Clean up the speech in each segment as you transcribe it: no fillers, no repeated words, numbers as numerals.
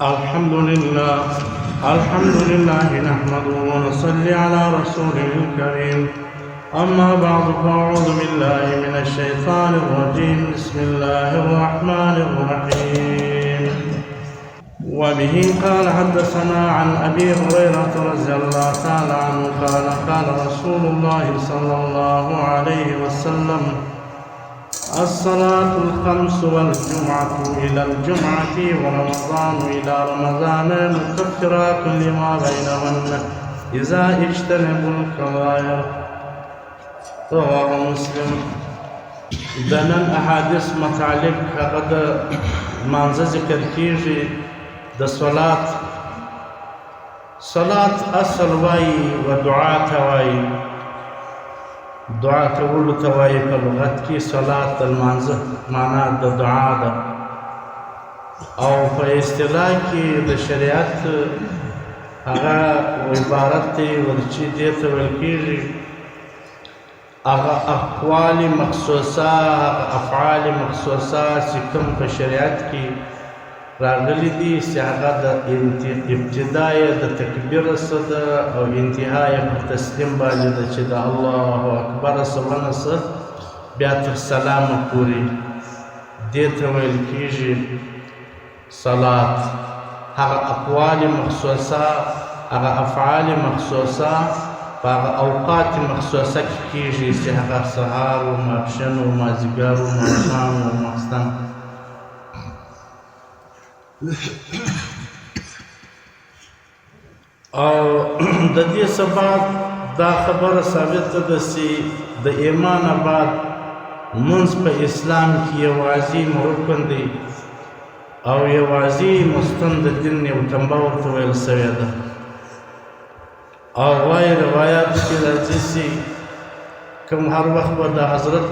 الحمد لله، الحمد لله نحمده ونصلي على رسوله الكريم. أما بعد، فأعوذ بالله من الشيطان الرجيم. بسم الله الرحمن الرحيم. وبه قال حدثنا عن أبي هريرة رضي الله تعالى عنه قال: قال رسول الله صلى الله عليه وسلم: الصلاة الخمس والجمعة إلى الجمعة ورمضان إلى رمضان مكفرات لما بينهن إذا اجتنبوا الكبائر. رواه مسلم. د نن احادیث متعلق هغه د مانځه ذکر کیږي، د صلات. صلات اصل وایي و دعا ته وایي، دعا کولو ته وایي. په لغت کې صلات د لمانځه معنا د دعا ده، او په اصطلاح کې د شریعت هغه عبارت دی ورچې دې ته ویل کېږي هغه اقوال مخصوصه، هغه افعال مخصوصه چې کوم په شریعت کې راغلي دي، چې هغه د ابتدا یې د تکبیر څخه ده او انتها یې پر تسلیم باندې ده، چې د الله اکبر څخه ونیسه بیا تر سلامه پورې، دې ته ویل کېږي صلات. هغه اقوال مخصوصه، هغه افعال مخصوصه په هغه اوقات مخصوصه کې کېږي، چې هغه سهار و، ماپښین و، مازدیګر و، ماښام و، ماخستن. او د دې څه بعد دا خبره ثابته ده چې د ایمان بعد منځ په اسلام کې یو عظیم رکن دی او یو عظیم مستند دین، یو تنبه ورته ویل سوې ده. او وایي روایات کې راځي چې کوم هر وخت به د حضرت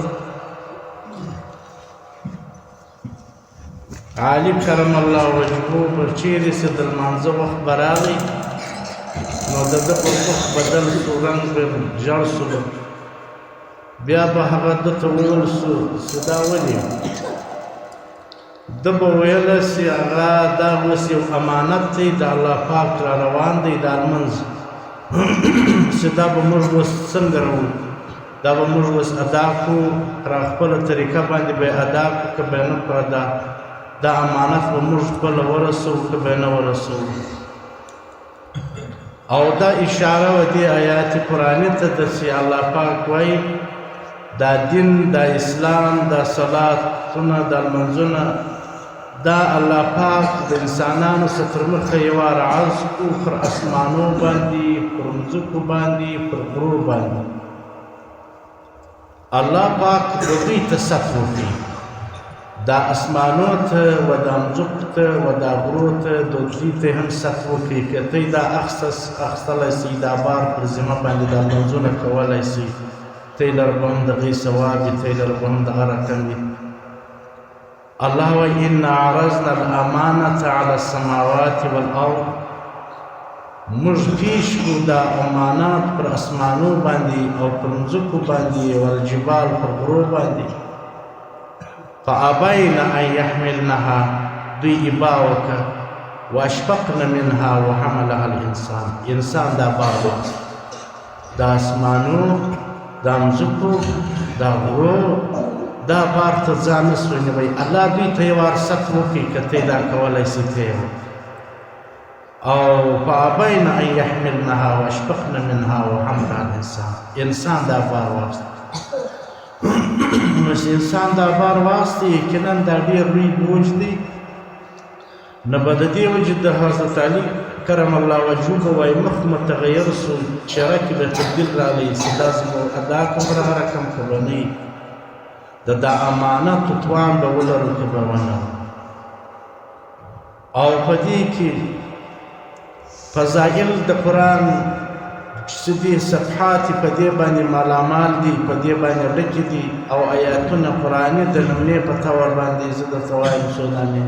علي کرم الله وجهه پر چیرې چې د لمانځه وخت به راغی، نو د ده پر مخ بدل سو، رنګ به ژړ سو. بیا به هغه ده ته وویل سو چې دا ولې؟ ده به ویل چې هغه دا اوس یو امانت دی د الله پاک را روان دی دا لمونځ، چې دا به موږ اوس څنګه راوړو؟ دا به موږ اوس ادا کړو، پر خپله طریقه باندې به ادا کړو که به نه کړو ادا؟ دا امانت به موږ خپله ورسوو که به نه ورسوو؟ او دا اشاره و دې آیات قرآني ته ده چې الله پاک وایي دا دین، دا اسلام، دا صلاتونه، دا لمونځونه، دا الله پاک د انسانانو څخه تر مخه یې واره عرض کړو، پر اسمانو باندې، پر مځکو باندې، پر غرو باندې. الله پاک د دوی ته ست وکړي، دا اسمانو ته و دا مځکو ته و دا غرو ته، د دوی ته هم ست وکړي که تی دا اخستلی سي، دا بار پر ذمه باندې دا لمونځونه کولی سي، تی لره به هم دغې ثواب وي، تی لره به هم دغه رقم وي. الله وایي: انا عرضنا الامانة على السماوات والارض. موږ پیش کو دا امانات پر اسمانو باندې او پر مځکو باندې، والجبال، پر غرو باندې. فابین ان يحملنها، دوی ابا وکړه. واشفقن منها وحملها الانسان. انسان دا بار واخیست، د اسمانو، د مځکو، د غرو دا بار ته ځان نه سو نیوی. الله دوی ته یو ارست وکړي که ته دا کولی سي ته یې. او فابین ان يحملنها واشفقن منها وحملها الانسان. انسان دا بار واخیست. نو چې انسان دا بار واخیست، یقینا دا ډېر لوی بوج دی. نو به د دې وجې د حضرت علي کرم الله وجهه به وایي مخ متغیر سو، چهره کې به تبدیل راغی، چې دا زموږ ادا کوم هغه رقم که به نه د دا امانت توان به ولرو که به ونه. او په دې کې فضائل د قرآن چې دي، صفحات په دې باندې مالامال دي، په دې باندې ډکې دي. او آیاتونه قرآني د نمونې په طور باندې زه درته وایم څو دانې.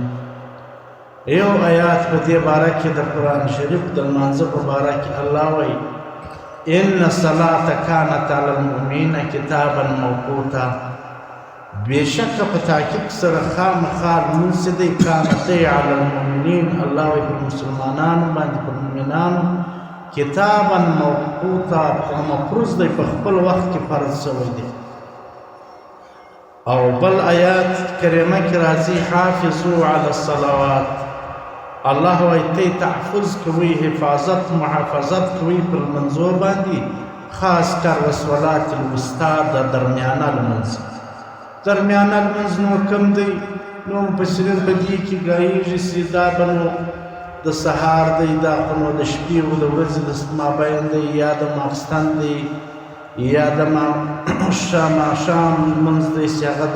یو آیات په دې باره کې د قرآن شریف د لمانځه په باره کې الله وایي: ان الصلاة كانت على المؤمنین کتابا موقوتا. بېشکه په تحقیق سره خامخا لمونځ چې دی کان دی علی المؤمنین، الله وایي پر مسلمانانو باندې، پر مؤمنانو کتابا موقوتا، مفروض دی، په خپل وخت کې فرض شوی دی. او بل آیات کریمه کې راځي حافظو علی الصلوات، الله وایي تی تحفظ کوي، حفاظت محافظت کوي پر لمونځو باندې، خاص کر والصلات الوسطی، د درمیانه لمونځ. درمیانه لمونځ نو کوم دی؟ نو مفسرین په دې کې ګایږي چې دا به نو د سهار دی، دا خو نو د شپې او د ورځې د مابین دی، یا د ماخستن دی، یا د ماښام لمونځ دی چې هغه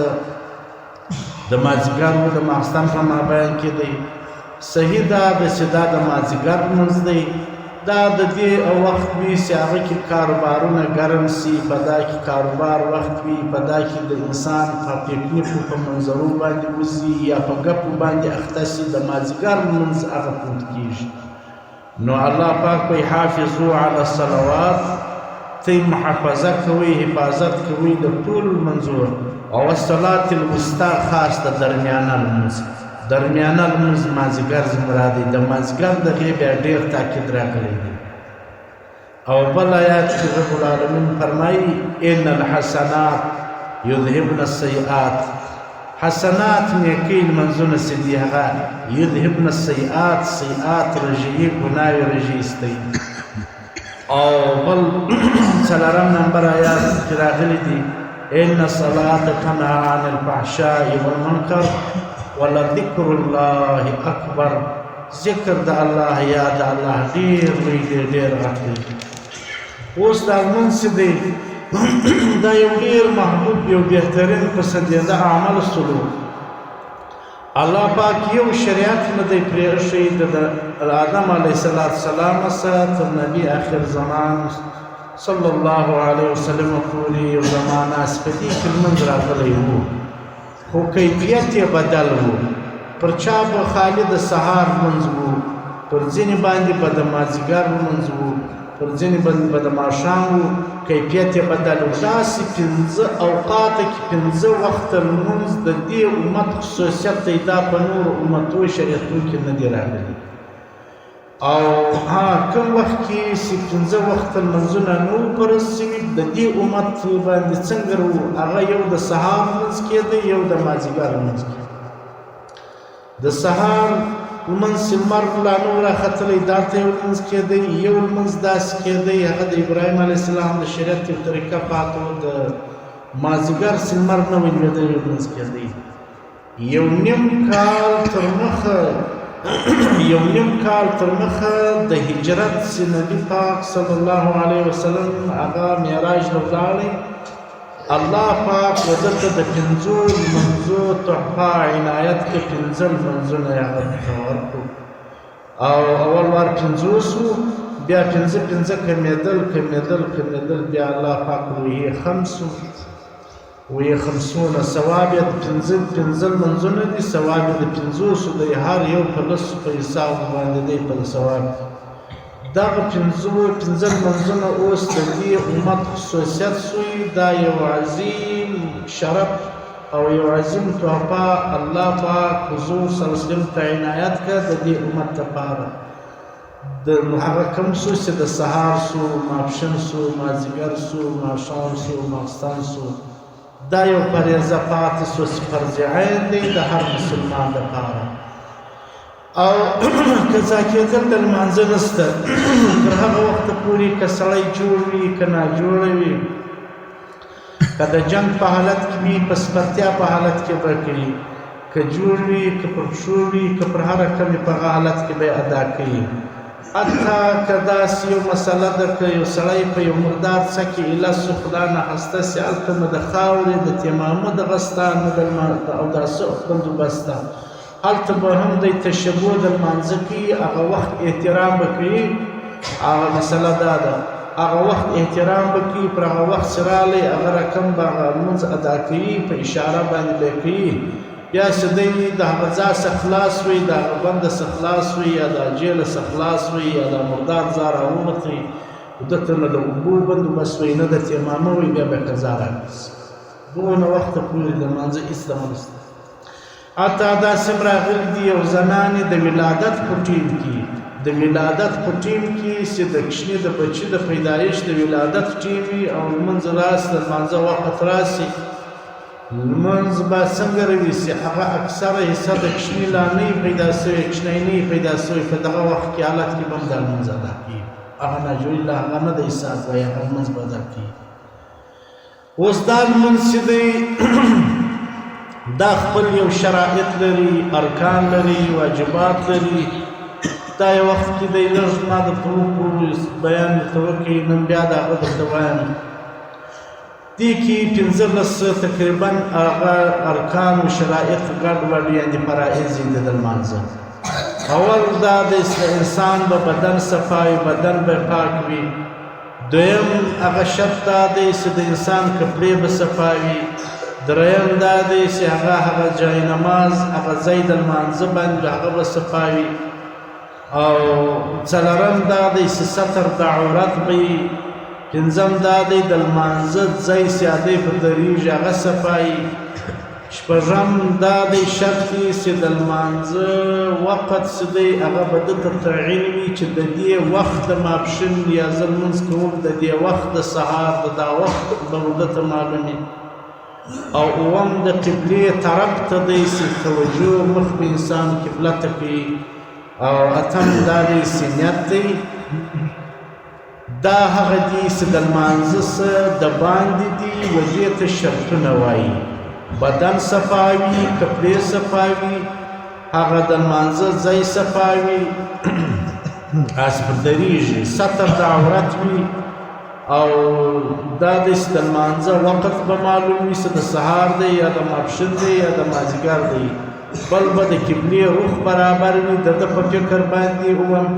د مازدیګر او د ماخستن په مابین کې دی. صحیح دا ده چې دا د مازدیګر لمونځ دی. دا د دې وخت وي چې هغه کې کاروبارونه ګرم سي، په دا کې کاروبار وخت وي، په دا کې د انسان په پکنیکو په منظرو باندې وځي یا په ګپو باندې اخته سي، د مازدیګر لمونځ هغه پورته کېږي. نو الله پاک وایي حافظو علی الصلوات، تی محافظه کوي، حفاظت کوي د ټولو لمونځو، او الصلاة الوسطی خاص د درمیانه لمونځ. درمیانه لمونځ مازدیګر مراد دی، د مازدیګر دغې بیا ډېر تاکید راغلی دی. او بل آیات کې رب العالمین فرمایي ان الحسنات یذهبن السیئات، حسنات نیکۍ لمونځونه چې دي هغه یذهبن السیئات، سیئات رژوي، ګناوې رژوي. او بل څلورم نمبر آیات کې راغلي دي ان الصلاة تنهى عن الفحشاء والمنکر ولذکر الله اکبر. ذکر د الله، یاد الله ډېر لوی دی، ډېر غټ دی. اوس دا لمونځ چې دی دا یو ډېر محبوب، یو بهترین پسندیده عمل سلو. الله پاک یو شریعت نه دی پرېښی د آدم علیه السلام سره تر نبی آخر زمان صلی الله علیه وسلم پورې یو زمانه په دې کې لمونځ راغلی و، خو کیفیت یې بدل و. پر چا به خالي د سهار لمونځ و، پر ځینې باندې به د مازدیګر لمونځ و، پر ځینې باندې به د ماښام و، کیفیت یې بدل و. داسې پنځه اوقاته کې پنځه وخته لمونځ د دې امت خصوصیت دی، دا په نورو امتو شریعتو کې نه دی راغلی. او ها کوم وخت کې چې پنځه وخته لمونځونه نه وو فرض شوي، د دې امت باندې څنګه وو؟ هغه یو د سهار لمونځ کېده، یو د مازدیګر لمونځ کېده. د سهار لمونځ چې لمر لا نه و راختلی دالته یو لمونځ کېدی، یو لمونځ داسې کېدی، هغه د ابراهیم علیه السلام د شریعت یو طریقه پاتې و. د مازدیګر چې لمر نه وي لوېدلی یو لمونځ کېدی. یو نیم کال تر مخه، یو نیم کال تر مخه د هجرت چې نبي پاک صلی الله علیه وسلم هغه معراج له ولاړی، الله پاک وده ته د پنځو لمونځو تحفه عنایت کې پنځه لمونځونه یې هغه ته ورکړو. او اول وار 50 وو، بیا پنځه پنځه کمېدل کمېدل کمېدل، بیا الله پاک ویې خمس وو، ویې خمسونه. ثواب یې د پنځه پنځه لمونځونه دي، ثواب یې د 50 دی، هر یو په لسو په حساب باندې دی په ثواب. دغه پنځه لمونځونه اوس د دې امت خصوصیت سوی. دا یو عظیم شرف او یو عظیم تحفه الله پاک حضور صلی الله علیه وسلم ته عنایت کړه د دې امت لپاره. د هغه کوم سو چې د سهار سو، ماپښین سو، مازدیګر سو، ماښام سو، ماخستن سو، دا یو فریضه پاتې سو چې فرض عین دی د هر مسلمان لپاره. او قضا کېدل د لمانځه نسته تر هغه وخته پورې که سړی جوړ وي که ناجوړ وي، که د جنګ په حالت کې وي، په سپرتیا په حالت کې به کوي، که جوړ وي، که پر پښو وي، که پر هره کمې په هغه حالت کې به یې ادا کوي. حتی که داسې یو مسله ده که یو سړی په یو مردار څه کې ایله سو، خدا نخواسته سي هلته نه د خاورې د تیمامه دغه سته، نه د اوداسه بندوبست سته، هلته به هم دی تشبه د لمانځه کوي، هغه وخت احترام به کوي. هغه مسله دا ده، هغه وخت احترام به کوي، پر هغه وخت چې راغلی هغه رقم به هغه لمونځ ادا کوي، په اشاره باندې به یې کوي. بیا چې دی د هغه ځای څخه خلاص وي، د هغه بنده څخه خلاص وي، یا د جېله څخه خلاص وي، یا د مردار ځای راووتی، ده ته نه د اوبو بندوبست وي، نه د تیمامه وي، بیا به قضا راکړي. دونه وخته پورې د لمانځه هېڅ دغه نشته. حتی داسې هم راغلي دي یو زنانې د ولادت په ټیم کې، د ولادت په ټیم کې چې د کوچني د بچي د پیدایش د ولادت ټیم وي او لمونځ راسي، د لمانځه وخت راسي، لمونځ به څنګه راویسي؟ هغه اکثره حصه د کوچني لا نه وي پیدا سوی، کوچنی نه وي پیدا سوی، په دغه وخت کې حالت کې به هم دا لمونځ ادا کوي. هغه ناجوړي لا هغه نه د حساب وایي، هغه لمونځ به ادا کوي. اوس دا لمونځ چې دی دا خپل یو شرایط لري، ارکان لري، واجبات لري. دا یو وخت کې دی لږ ما درته وکړو، بیان درته وکړي، نن بیا د هغه درته وایم. دې کې 15 تقریبا هغه ارکان او شرایط ګډ وډ یعنې فرایض دي د لمانځه. اول دا د انسان به بدن صفا وي، بدن به پاک وي. دویم هغه شرط دا دی چې د انسان کپړې به صفا وي. دریم دا دی چې هغه هغه جای نماز، هغه ځای د لمانځه باندې هغه به صفا وي. او څلورم دا دی چې ستر د عورت به وي. پنځم دا دی د لمانځه ځای چې دی په درېږي هغه صفا وي. شپږم دا دی شرط دی چې د لمانځه وخت چې دی هغه به ده ته تعین وي چې د دې وخت د ماپښین یا زه لمونځ کوم د دې وخت د سهار د دا وخت به ده ته معلوم وي. او اووم د قبلې طرف ته دی چې توجه مخ به انسان قبله ته کوي. او اتم دا دی چې نیت دی. دا هغه دي چې د لمانځه څه د باندې دي و دې ته شرطونه وایي. بدن صفا وي، کپړې صفا وي، هغه د لمانځه ځای صفا وي، اس پر درېږي، ستر د عورت وي. او دا دی چې د لمانځه وخت به معلوم وي چې د سهار دی یا د ماپښین دی یا د مازدیګر دی. بل به د قبلې رخ برابر وي د ده په فکر باندې. اووم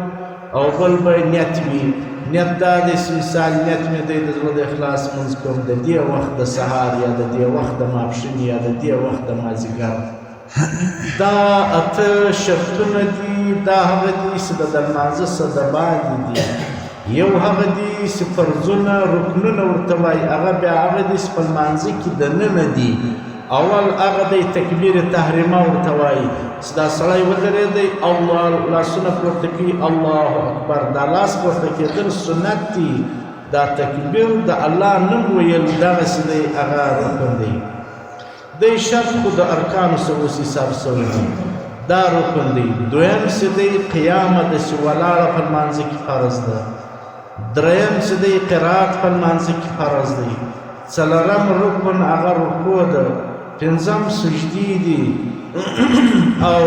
او بل به نیت وي. نیت دا دی چې مثال نیت مې دی د زړه د اخلاص لمونځ کوم د دې وخت د سهار یا د دې وخت د ماپښین یا د دې وخت د مازدیګر. دا اته شرطونه دي. دا هغه دي چې د لمانځه څه د باندې دي. یو هغه دي چې فرضونه رکنونه ورته وایي، هغه بیا هغه دي چې په لمانځه کې دننه دي. اول هغه دی تکبیر تحریمه ورته وایي چې دا سړی ودرېدی، الله لاسونه پورته کوي، الله اکبر. دا لاس پورته کېدل سنت دي. دا تکبیر د الله نوم ویل دغسې دی، هغه رکن دی. دی شرط خو د ارکانو څه اوس حساب سوی دی، دا رکن دی. دویم څه دی قیامه داسې ولاړه په لمانځه کې فرض ده. دریم څه دی قرائت په لمانځه کې فرض دی. څلورم رکن هغه رکوع ده. پنځم سجدې دي. او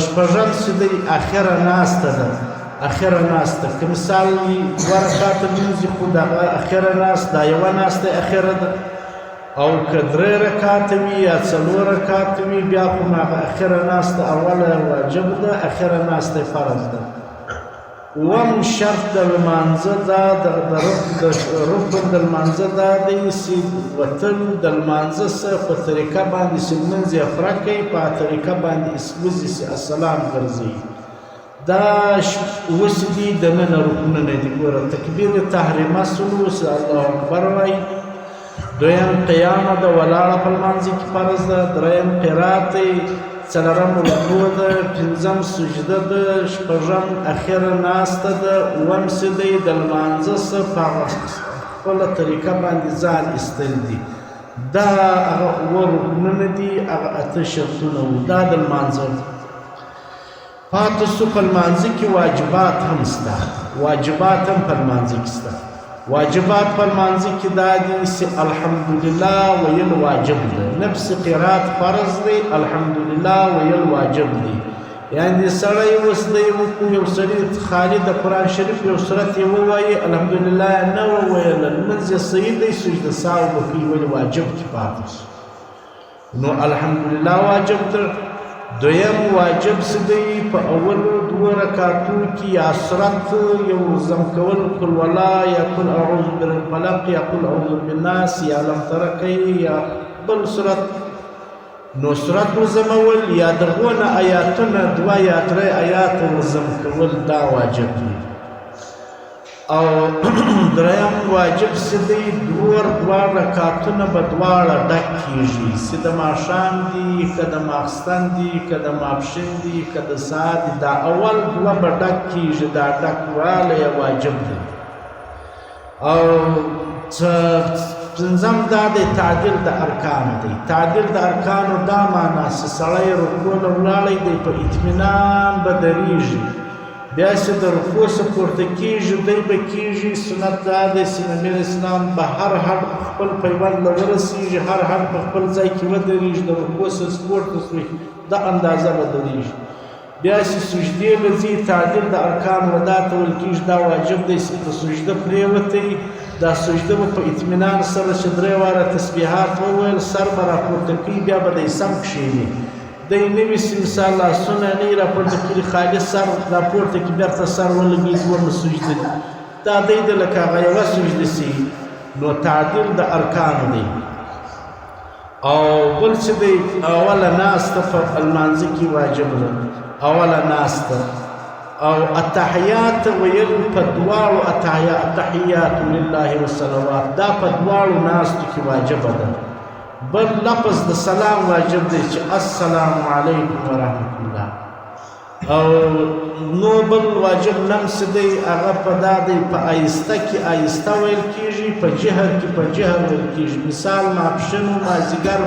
شپږم څه دی اخره ناسته ده. اخره ناسته که مثال وي دوه رکعته لمونځ خو دغه اخره ناسته دا یوه ناسته اخره ده. او که درې رکعته وي یا څلور رکعته وي بیا خو هغه اخره ناسته اوله واجب ده، اخره ناسته فرض ده. اووم شرط د لمانځه دا د رکن د لمانځه دا دی چې وتل د لمانځه څخه په طریقه باندې چې لمونځ یې پوره کوي په طریقه باندې وځي چې السلام ګرځوي. دا اوس دي دننه رکنونه دي. ګوره تکبیر تحریمه سولو چې الله اکبر وایي. دویم قیامه د ولاړه په لمانځه کې فرض ده. دریم قرات دی. څلورم رکوع ده. پنځم سجده ده. شپږم اخره ناسته ده. اووم څه دی د لمانځه څه په هغه خپله طریقه باندې ځان ایستل دي. دا هغه اووه رکنونه دي، هغه اته شرطونه وو. دا د لمانځه پاتې سو. په لمانځه کې واجبات هم سته، واجبات هم په لمانځه کې سته. واجبات په لمانځه کې دا دي چې الحمدلله ویل واجب ده. نفس قرات فرض دی، الحمدلله ویل واجب دی. یعنی سړی اوس دی وکړو یو سړي خالي د قرآن شریف یو سورت یې ووایي الحمدلله یې نه وویل، لمونځ یې صحیح دی، سجده سهو به کوي، ولې واجب کې پاتې سو. نو الحمدلله واجب ده. دویم واجب څه دی؟ په اولو دوو رکعتو کې یا سورت یو زم کول، قل ولا یا قل اعوذ بالفلق یا قل اعوذ بالناس یا لم تر کوي یا بل سورت، نو سورت ورزمول یا دغو نه آیاتونه دوه یا درې آیات ورزم کول دا واجب دي. او دریم واجب څه دی؟ دور دواړه رکعتونه به دواړه ډک کېږي، چې د ماښام دي که د ماخستن دي که د ماپښین دي که د سهار دي، دا اول دوه به ډک کېږي، دا ډکوالی واجب دی. او پنځم دا دی تعدیل د ارکانو دی. تعدیل د ارکانو دا معنا چې سړی رکوع له ولاړی دی په اطمینان به درېږي، بیا چې د رکوع څخه پورته کېږي دی به کېږي. سنت دا دی چې نبي علیه السلام به هر هډ په خپل پیوند له ورسېږي، هر هډ په خپل ځای کې ودرېږي، د رکوع څخه پورته شوي دا اندازه به درېږي. بیا چې سجدې له ځي، تعدیل د ارکان ودا ته ویل کېږي، دا واجب دی چې په سجده پرېوتی، دا سجده به په اطمینان سره چې درې واره تسبیحات وویل، سر به راپورته کوي، بیا به دی سم کښېني. دی نه وي چې مثال لاسونه نه یې راپورته کړي، خالي سر راپورته کړي، بېرته سر ولګوي، دوه سجده دي، دا دی د لکه هغه یوه سجده سي. نو تعدیل د ارکانو دی. او بل چې دی اوله ناسته په لمانځه کې واجب ده، اوله ناسته. او التحیات ویل په دواړو التحیات لله والصلوات، دا په دواړو ناستو کې واجب ده. بل لفظ د سلام واجب دی چې السلام علیکم ورحمت الله. او نو بل واجب لمس دی، هغه په دا دی په آهسته کې آهسته ویل کېږي، په جهر کې په جهر ویل کېږي. مثال ماپښین و مازدیګر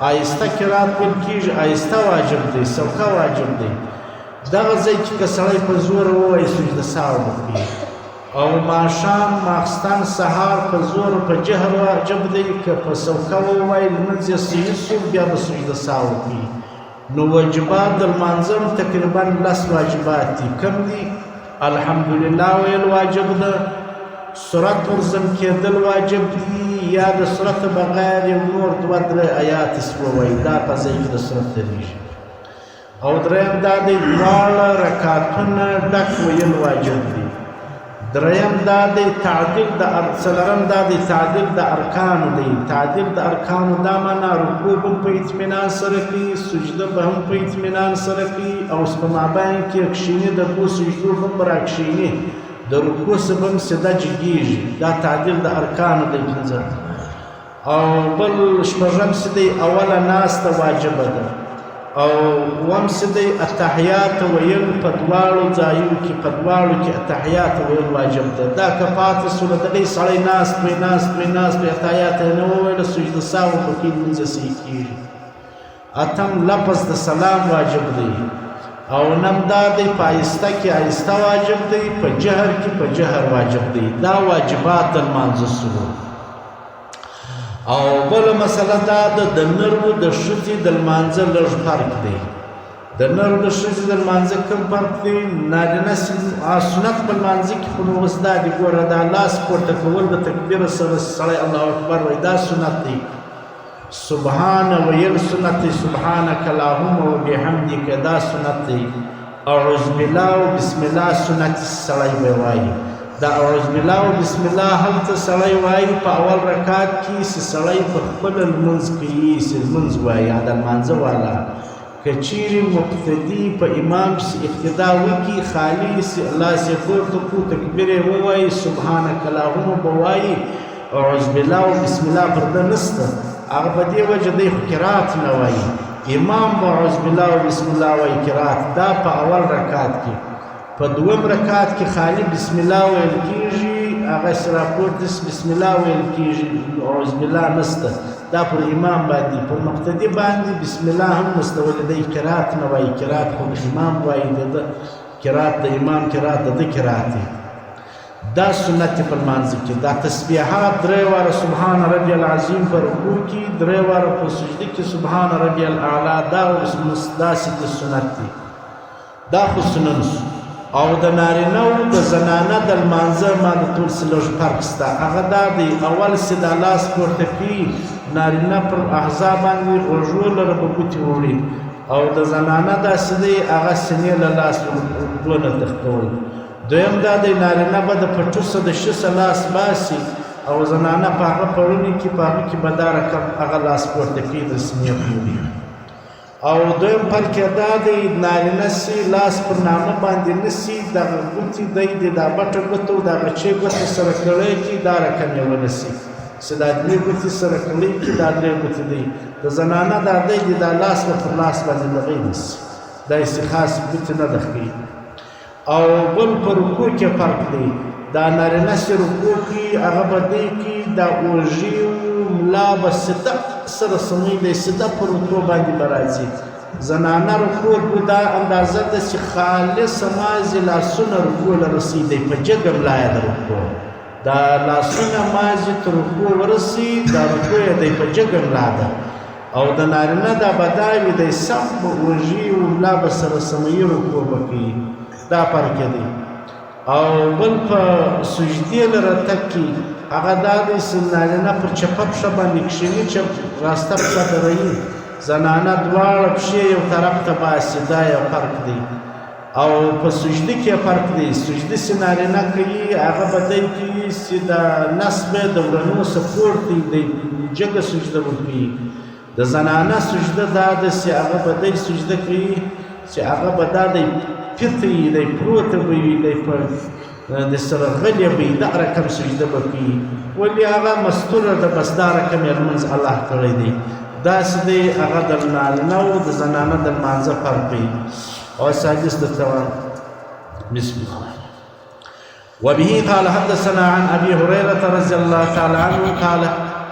آهسته قرات ویل کېږي، آهسته واجب دی، سوکه واجب دی. دغه ځای کې که سړی په زوره ووایي سجده سهو وکړي. او ماښام ماخستن سهار په زور په جهر واجب دی، که په سوکه ووایي لمونځ یې صحیح سو، بیا به سجده سهو وکړي. نو واجبات د لمانځه هم تقریبا لس واجبات دي. کوم دي؟ الحمدلله ویل واجب ده، سورت ورزم کېدل واجب دي، یا د سورت بغیر یو نور دوه درې آیات ووایي، دا په ځای کې د سورت درېږي. او دریم دا دی دواړه رکعتونه ډک ویل واجب دي. دریم دا دی تعدیل د څلورم دا دی تعدیل د ارکانو دی. تعدیل د ارکانو دا معنا رکوع به هم په اطمینان سره کوي، سجده به هم په اطمینان سره کوي، او په مابین کې کښېني، د دوو سجدو به هم راکښېني، د رکوع څخه به هم سیده جګېږي. دا تعدیل د ارکانو دی پنځه. او بل شپږم څه دی؟ اوله ناسته واجبه ده. او اووم څه دی؟ التحیات ویل په دواړو ځایو کې، په دواړو کې التحیات ویل واجب ده. دا که پاتې سو، دغې سړی ناست وي ناست وي ناست وي، التحیات یې نه وویله، سجده سهو به کوي، لمونځ یې صحیح کېږي. اتم لفظ د سلام واجب دی. او نم دا دی په آهسته کې آهسته واجب دی، په جهر کې په جهر واجب دی. دا واجبات د لمانځه سو. او بله مسله دا ده د نر و د ښځې د لمانځه لږ فرق دی. د نر د ښځې د لمانځه کوم فرق دی؟ نارینه سنت په لمانځه کې خو نو اوس دا دي، ګوره دا لاس پورته کول د تکبیر سره سړی الله اکبر وایي، دا سنت دی. سبحان ویل سنت دی، سبحانک اللهم وبحمدک دا سنت دی. اعوذ بالله و بسم الله سنت سړی به وایي. دا اعوذ بالله و بسم الله هلته سړی وایي په اول رکعت کې چې سړی په خپله لمونځ کوي، چې لمونځ وایي د لمانځه والا، که چیرې مقتدي په امام پسې اقتدا وکړي، خالي لاس یې پورته کړو، تکبیر یې ووایي، سبحانک اللهم به وایي، اعوذ بالله و بسم الله پر ده نسته، هغه په دې وجه دی خو قرات نه وایي. امام به اعوذ بالله و بسم الله وایي قرات، دا په اول رکعت کې. په دوم رکعت کې خالي بسم الله ویل کېږي، هغه چې راپورته سي بسم الله ویل کېږي، اعوذ بالله نسته. دا پر امام باندې، پر مقتدي باندې بسم الله هم نسته، ولې دی قرات نه وایي. قرات خو د امام وایي، د ده قرات د امام قرات د ده قرات دی. دا سنت په لمانځه کې. دا تسبیحات درې واره سبحان ربي العظیم په رکوع کې، درې واره په سجده کې سبحان ربي الاعلی، دا اوس داسې د سنت دی. دا خو سنن سو. او د نارینه او د زنانه د لمانځه ما د ټول څه لږ فرق سته. هغه دا دی، اول چې دا لاس پورته کوي، نارینه پر اعضا باندې غوږو لره به ګوتې وړي، او د زنانه داسې دی هغه سینې له لاس دونه تښتول. دویم دا دی، نارینه به د پټو څخه د شیسه لاس باسي، او زنانه په هغه پړوني کې په هغه کې به دا رقم هغه لاس پورته کوي د سینې پورې. او دویم فرق یې دا دی، نارینه سي لاس پر نامه باندې نسي، دغه ګوتې دی د دا بټه ګوته او دغه چې ګوتې سره کړی کې دا رقم یې ونسي، چې دا درې ګوتې سره کړی کې دا درې ګوتې دی. د زنانه دا دی د دا لاس به پر لاس باندې لغی نسي، دا هسې خاص ګوتې نه ده ښیي. او بل په رکوع کې فرق دی، دا نارینه چې رکوع کوي هغه به دی کوي، دا اوږې ملا به سیده سره سموي دی، سیده په رکوع باندې به راځي. زنانه رکوع دا اندازه ده چې خالص مازې لاسونه رکوع له رسوي دی، په جګه ملا یې د رکوع دا لاسونه مازې تر رکوع ورسي، دا رکوع یې دی په جګه ملا ده. او د نارینه دا به دا وي دی سم به اوږې او ملا به سره سموي، رکوع به کوي، دا فرق یې دی. او بل په سجدې له راتګ کې هغه دا دی چې نارینه پر چپه پښه باندې کښېني، چپ راسته پښه دروي، زنانه دواړه پښې یو طرف ته باسي، دا یو فرق دی. او په سجده کې فرق دی، سجده چې نارینه کوي هغه به دی کوي چې د نس به د ورنو څخه پورته دی، جګه سجده ورکوي. د زنانه سجده دا ده چې هغه به دی سجده کوي چې هغه به دا دی پیته وي، دی پروته به وي، دی په د سره غلې به وي، دا رقم سجده به کوي. ولې هغه مستوره ده، بس دا رقم یې لمونځ الله کړی دی. داسې دی هغه د نارینه او د زنانه د لمانځه فرق دی. او حدیث درته وایم. بسم الله. وبه قال حدثنا عن أبي هريرة رضي الله تعالى عنه قال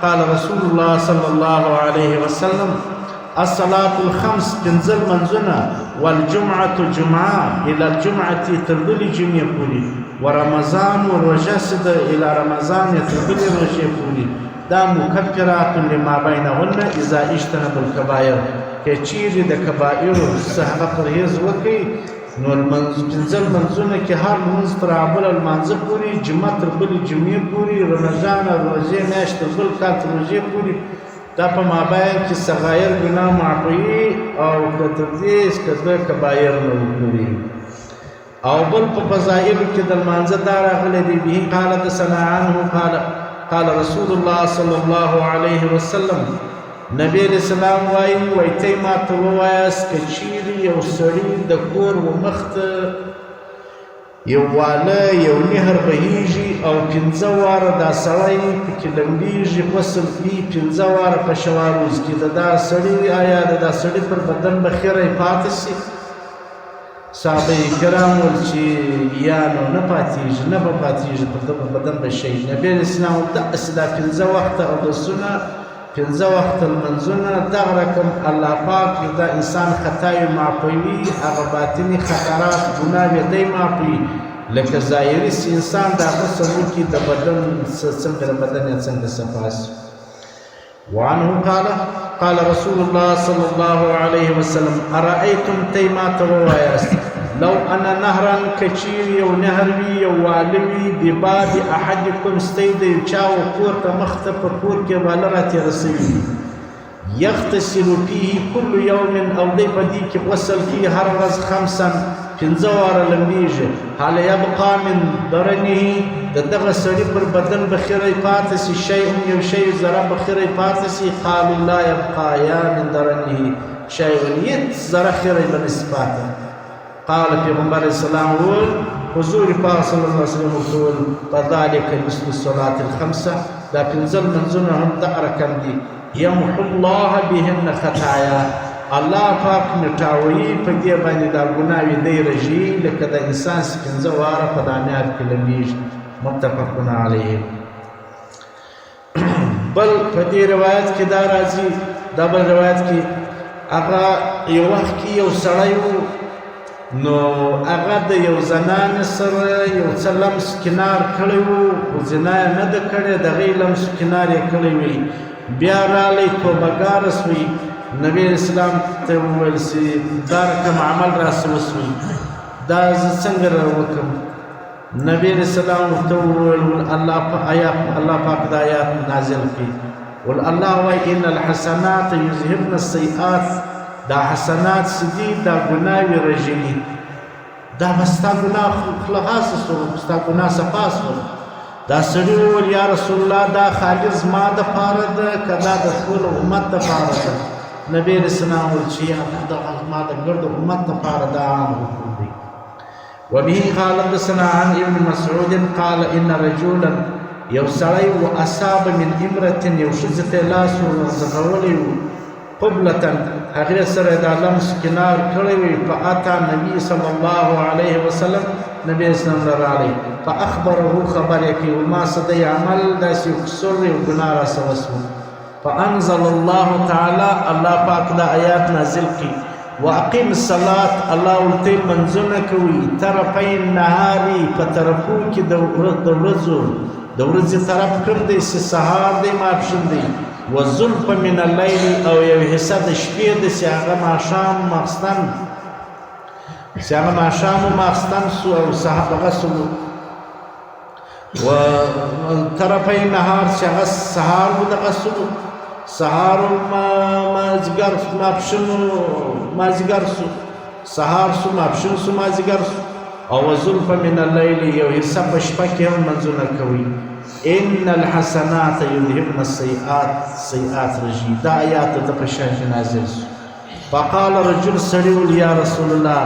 قال رسول الله صلى الله عليه وسلم الصلاة الخمس پنځل منځونه والجمعة جمعة إلى الجمعة تر بلې جمعې پورې، ورمضان روژه چې ده إلى رمضان تر بلې روژې پورې، دا مکفرات لما بینهن اذا اجتنب الکبائر. که چیرې د کبائرو څخه هغه پرهیز وکړي نو پنځه لمونځونه کې هر لمونځ تر بل لمانځه پورې، جمعه تر بلې جمعې پورې، رمضان او روژې میاشت تر بل کال تر روژې پورې، دا په مابین کې صغایر ګناه معافوي او که تر دې که ده کبایر نه وکړي. او بل په فضایلو کې د لمانځه دا راغلی دی، به قال حدثنا عنه قال قال رسول الله صلی الله علیه وسلم نبی علیہ السلام وایي، وایي ته ما ته ووایاست که چیرې یو سړي د کور و مخته یو واله یو نهر بهیږي او پنځه واره دا سړی پکې لمبیږي، غسل کوي پنځه واره په شوا روز کې، د دا سړي آیا د دا سړي پر بدن به خیری پاتې سي؟ صحابه کرام ول چې یا نو نه پاتېږي، نه به پاتېږي، پر ده په بدن به شي. نبی علیه السلام داسې دا پنځه وخته اودسونه، پنځه وخته لمونځونه، دغه رقم الله پاک دا انسان خطاوې معافوي، هغه باطني خطرات ګناوې دی معافوي، لکه ظاهري چې انسان دا غسل وکړي د بدن څنګه د بدن یې څنګه صفا سي. وعنه قال قال رسول الله صلى الله عليه وسلم أرأيتم تيما تواياست لو أن نهرا كچير يو نهر وي يو والوي بباب أحدكم ستيد يچاو کور ته مخته په کور کې واله را تېره سوي وي، يغتسل فيه كل يوم او دی په دې کې غسل کوي هر ورځ خمسا پنځه واره لمبېږي، هل يبقى من درنه د دغه سړي پر بدن به خیری پاتې سي شیء یو شی ذره به خیری پاتې سي؟ قالوا لا يبقى یا من درنه شیء، هیڅ ذره خیری به نه سي پاتې. قال پیغمبر علیه السلام وویل، حضور پاک صلی الله علیه وسلم ورته وویل فذلک مثل الصلاة الخمسة، دا پنځه لمونځونه هم دغه رقم دي، یمحو الله بهن خطایا، الله پاک مټاوي په دې باندې دا ګناوې دی رژي لکه د انسان چې پنځه واره په دا نهر کې لمبېږي. متفق علیه. بل په دې روایت کې دا راځي، دا بل روایت کې هغه یو وخت کې یو سړی و، نو هغه د یو زنانې سره یو څه لمس کنار کړی و، خو زنا یې نه ده کړې، د هغې لمس کنار یې کړی وي. بیا راغلی توبهګاره سوی، نبی اسلام ته وویل چې دا رقم عمل راسره وسوی، دا زه څنګه را وکړم؟ نبی علیہ السلام ورته وویل الله الله پاک دا آیات نازل کړي، ول الله وایي ان الحسنات یذهبن السیئات، دا حسنات چې دي دا ګناوې رژوي، دا به ستا ګناه خلاصه سوه، ستا ګناه صفا سوه. دا سړي وویل یا رسول الله دا خالي زما دپاره ده که دا د ټول امت دپاره ده؟ نبی علیه السلام وویل چې یا دا زما د ګرد امت دپاره دا عام حکم دی. وبه قال حدثنا عن ابن مسعود قال ان رجلا یو سړی و اصاب من امرة یو ښځې ته یې لاس ورغځولی و قبلة هغې سره دا لمس کنار کړی وي، فأتى نبي صلی الله علیه وسلم نبی اسلام له راغی، فأخبره خبر یې کړي ما څه دی عمل داسې یو قصور یو ګناه راسره وسوه. فأنزل الله تعالی الله پاک دا آیات نازل کړي، واقیم الصلاة الله ورته لمونځونه کوي، طرفی النهار په طرفو کې د ورځو، د ورځې طرف کوم دی چې سهار دی ماپښین دی، وزلف من اللیل او یو حصه د شپې ده چې هغه ماښام ماخستن، چې هغه ماښام ماخستن سو او سهار دغه سو، و طرفی نهار چې هغه سهار و دغه سو، سهار مازدیګر ماپښین مازدیګر سو، سهار سو ماپښین سو مازدیګر سو، او وزلف من اللیل یو حصه په شپه کې هم لمونځونه کوي. ان الحسنات یذهبن السیئات، سیئات رژي. دا آیات د په شان کې نازل سو. فقال رجل سړي وویل یا رسول الله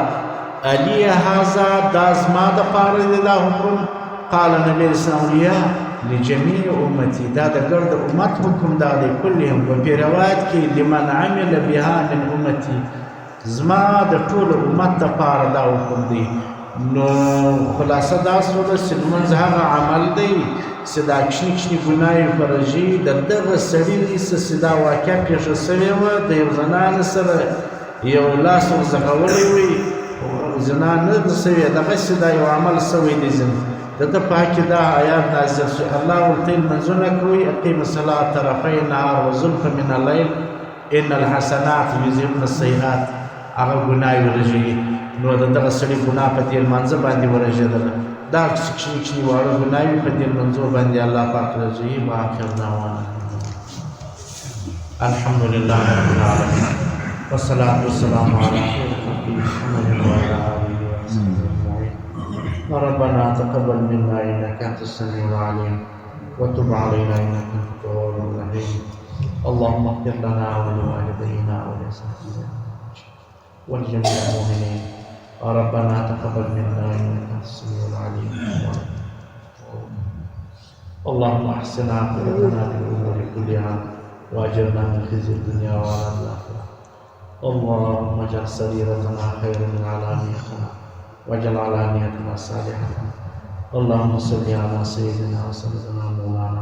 علی هذا دا زما دپاره دی دا حکم؟ قال نبی علیه السلام یا لجميع امتي، دا د ګرد امت حکم دا دی کلهم. وفي روایت کې لمن عمل بها من امتي، زما د ټول امت دپاره دا حکم دی. نو خلاصه دا سوله چې لمونځ هغه عمل دی چې دا کوچني کوچني ګناوې په رژي. د دغه سړي څه چې دا واقعه پېښه شوې وه، د یو زنانه سره یو لاس ورځغولی وي، زنا نه ده شوې، دغسې دا یو عمل شوی دی. ځینې د ده په حق کې دا آیات نازل شو، الله ورته لمونځونه کوي، اقیم الصلاة طرفی النهار وزلف من اللیل ان الحسنات یذهبن السیئات، هغه ګناوې رژوي. نو د دغه سړي ګناه په دې لمانځه باندې ورژېدله. دا کوچني کوچني واړه ګناوې په دې لمانځو باندې الله پاک رژوي. وآخر دعوانا الحمد لله رب العالمين والصلاة والسلام على خير خلقه محمد وعلى آله وصحبه أجمعين. ربنا تقبل منا إنك أنت السميع العليم وتب علينا إنك أنت التواب الرحيم. اللهم اغفر لنا ولوالدينا ولأساتذتنا ولجميع المؤمنين. ربنا تقبل منا إنك أنت السميع العليم. اللهم أحسن عاقبتنا في الأمور كلها وأجرنا من خزي الدنيا وعذاب الآخرة. اللهم اجعل سريرتنا خيرا من علانيتنا واجعل علانيتنا صالحة. اللهم صل على سيدنا وسيدنا مولانا